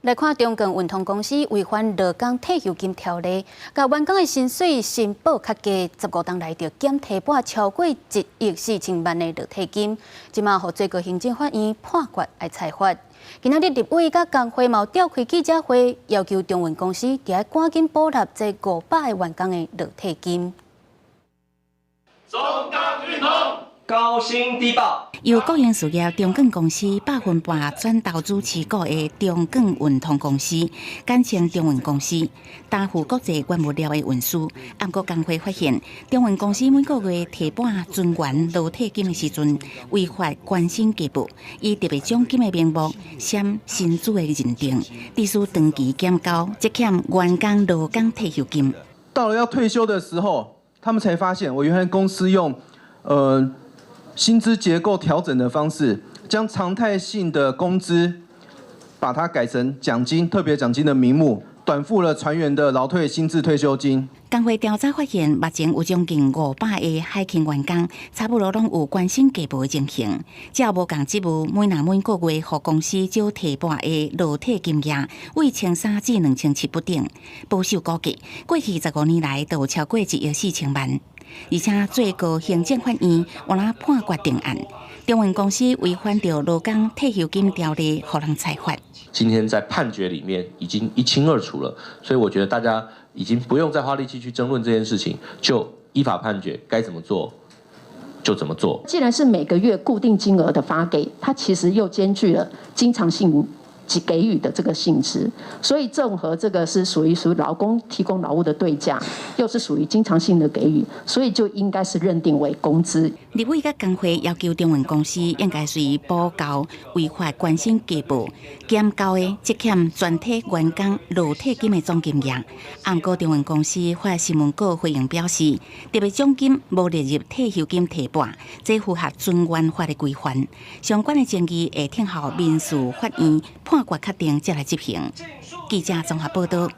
來看中鋼運通公司違反勞工退休金條例，共員工的薪水申報較低，15冬來就減提撥超過1億4千萬的勞退金，這馬予最高行政法院判決愛裁罰。今仔日立委佮工會嘛召開記者會，要求中運公司著愛趕緊補納這500個員工的勞退金。中鋼運通高薪低報。由國營事業中鋼公司半轉投資持股的中鋼運通公司，簡稱中運公司，擔負國際原物料的運輸。毋過工會發現，中運公司每個月提撥船員勞退金的時陣，違法關薪加報，以特別獎金的名目，閃薪資的認定，致使長期減交，積欠員工勞工退休金。到了要退休的時候，他們才發現，我原來公司用薪資結構調整的方式，將常態性的工資，把它改成獎金、特別獎金的名目，短付了船員的勞退薪資退休金。工會調查發現，目前有將近500個海勤員工，差不多攏有關薪加報的情形。只要無仝職務，每人每個月予公司少提撥的勞退金額，為1300至2700不等。保守估計，過去15年來都有超過1億4千萬。而且最高行政法院有若判決定案，中運公司違反著勞工退休金條例，予人裁罰。今天在判決裡面已經一清二楚了，所以我覺得大家已經不用再花力氣去爭論這件事情，就依法判決，該怎麼做就怎麼做。既然是每個月固定金額的發給，它其實又兼具了經常性給予的這個性質，所以綜合這個是屬於勞工提供勞務的對價，又是屬於經常性的給予，所以就應該是認定為工資。立委佮工會要求中運公司應該隨補交違法關薪加報減交的積欠全體員工勞退金的總金額。毋過中運公司發新聞稿回應表示，特別獎金無列入退休金提撥，這符合船員法的規範。相關的爭議會聽候民事法院判決確定，才來執行。記者綜合報道。